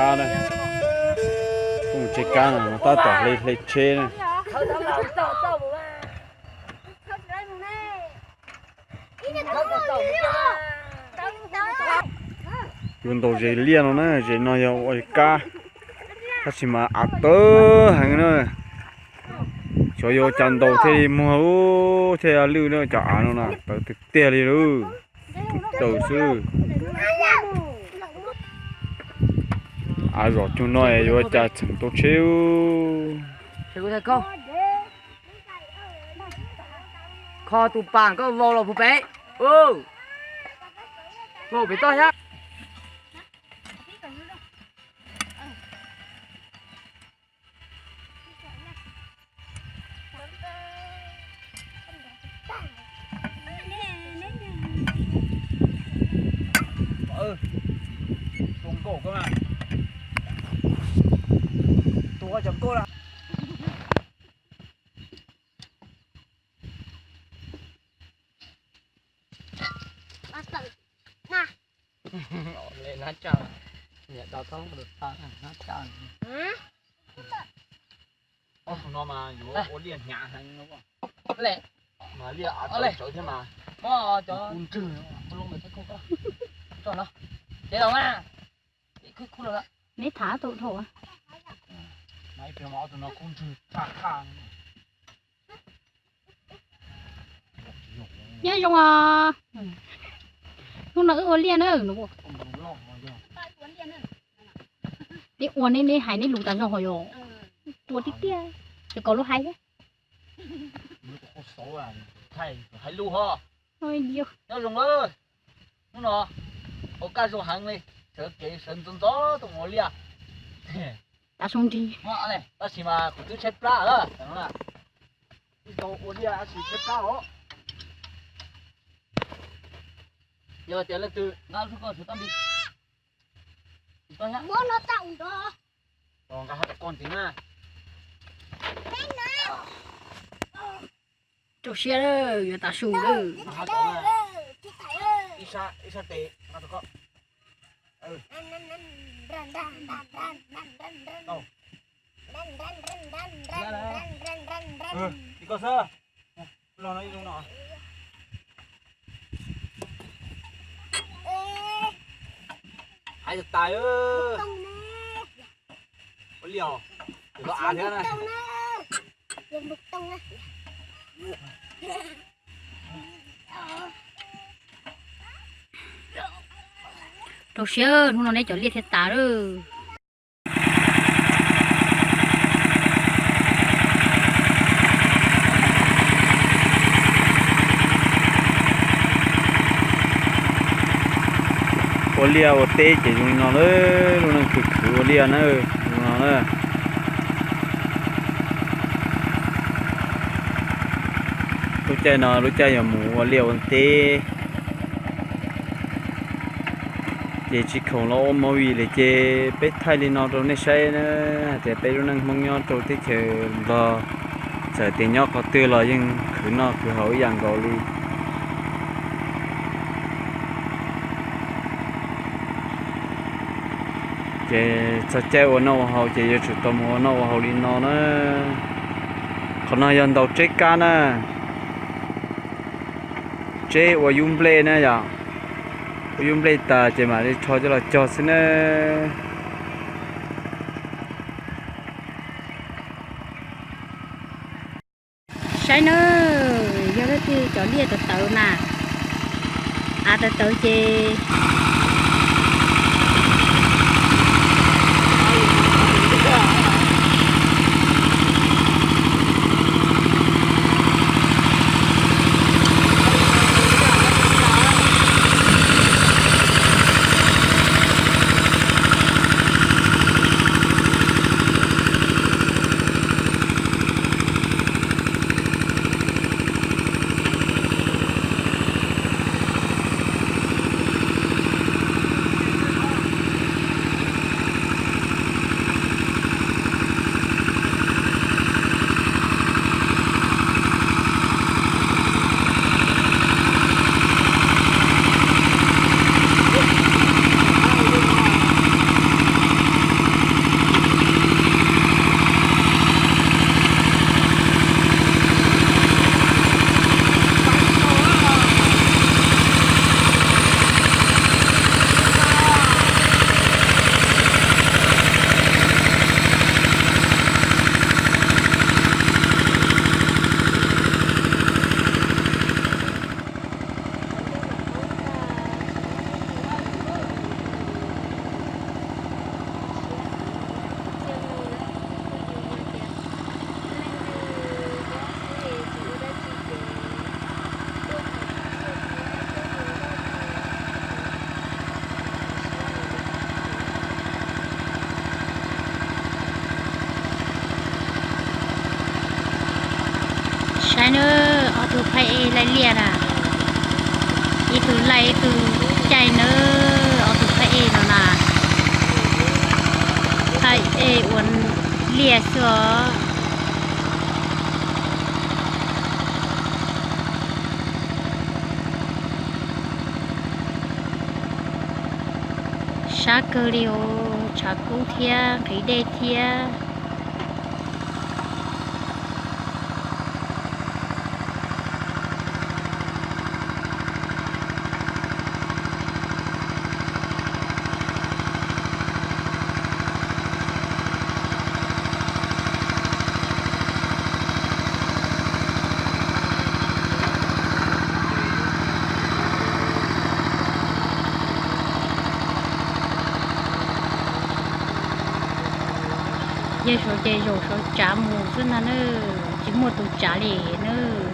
Kab na, tuaj mus tsev kab no tab tom hle hle tsheb na. Yuav ntaus zes liaj no na, zes no yog ua kab, tab sis mas av tawv heev na. Xyov yuav ua cas ntaus thiaj li muag thiaj lwj na, cov av no na tawv tiag tiag li lawm. Tawv xwb. Av zom cuag no yuav ua cas txheem tau tsheb. Kho tus pas koj vau los puag pem. Vau pem toj thiab. Ob tug no mas yuav ua liaj hnyav heev no. Mas liaj av tawv tsawv thiab mas. Kub nrwg. Neb tham tus dhau. Mas ib pliag mas ob tug no kub nrwg tag tag. Nyob zoo os. Hnub no wb ua liaj na. Neb ua neb, neb hais neb lus tas zog hos yog. Tua tiag tiag, ces kom lub hais thiab. Hais lus ho. Nyob zoo lawm. Hnub no ua kaj zoo heev li, sawv kev sawv ntxov ntxov tuaj mus ua liaj. Tav su nrig. Tab sis mas kuv twb tshaib plab lawm. Ib zaug ua liaj tab sis tshaib plab os. Yog tias leej twg nqa lub koj sawv tau nti. Nqa hab kom koj nti na. Rau siab lawm, yuav tav su lawm. Ib sab tes nqa rau koj. Li koj xwb. Los no ib zoo no. Hais tas tas. Ua liaj, tus koj av thiab na. Rau siab, hnub no neb cov liaj thiaj tas lawm. Ua liaj ua teb ces zoo li no lawm, lub neej khwv khwv ua liaj na, zoo no na. Lub caij no lub caij yuav mus ua liaj ua teb. Ces tsis khoom los ua movie li ces peb thaij li no rau nej saib na, hais tias peb lub neej Hmoob nyob rau teb chaws Nplog, txawm tias nyob qhov twg los yeej khwv noj khwv haus ib yam nkaus li. Ces txog caij ua noj ua haus ces yuav tsum tau mus ua noj ua haus li no na. Qhov no yog ntaus tseb kab na, tseb ua yub nplej na yom, ua yub nplej tas ces mam li rho coj los cog xwb na. Saib na, yog leej twg cov liaj tawv tawv na, av tawv tawv ces Thaij ej laij liaj na, ib tug laij ib tug caij nawb, ob tug thaij ej no na, thaij ej ua liaj xwb os. Sab kawg li os, tshav kub thiab nqhis dej thiab. Yog saum ces zaum saum tsav mus xwb ntag nawb, tsis muaj tus tsav li nawb.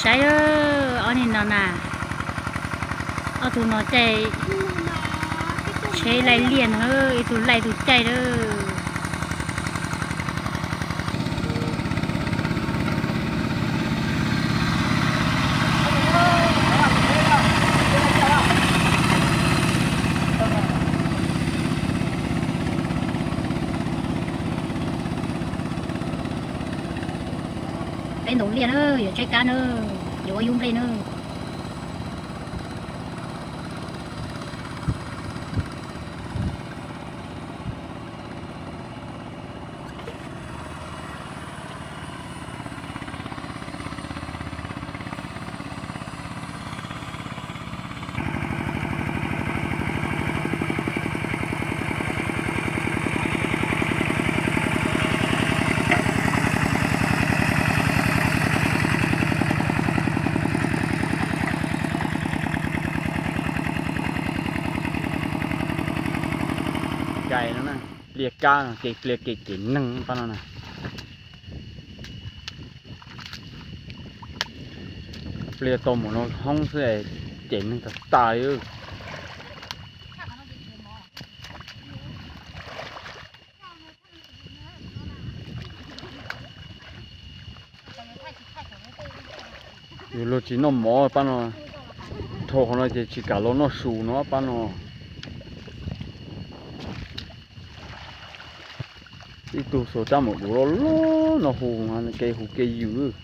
Saib, ob niag no na, ob tug no caij tsheb laij liaj no, ib tug laij ib tug caij lawm. Peb ntaus liaj na, yuav tshaib kab na, yuav ua yub nplej na. Cai no na, pliaj kab no, kev pliaj kev cem neeg pab no na. Pliaj tau mus no hoob xwb, cem neeg tag tas li. Yus luag tsis noj mov pab no, dhau qhov no ces tsis kam los noj su no pab no. Ib tug xuas rab maum duv loj loj no hu, kev hu kev yws.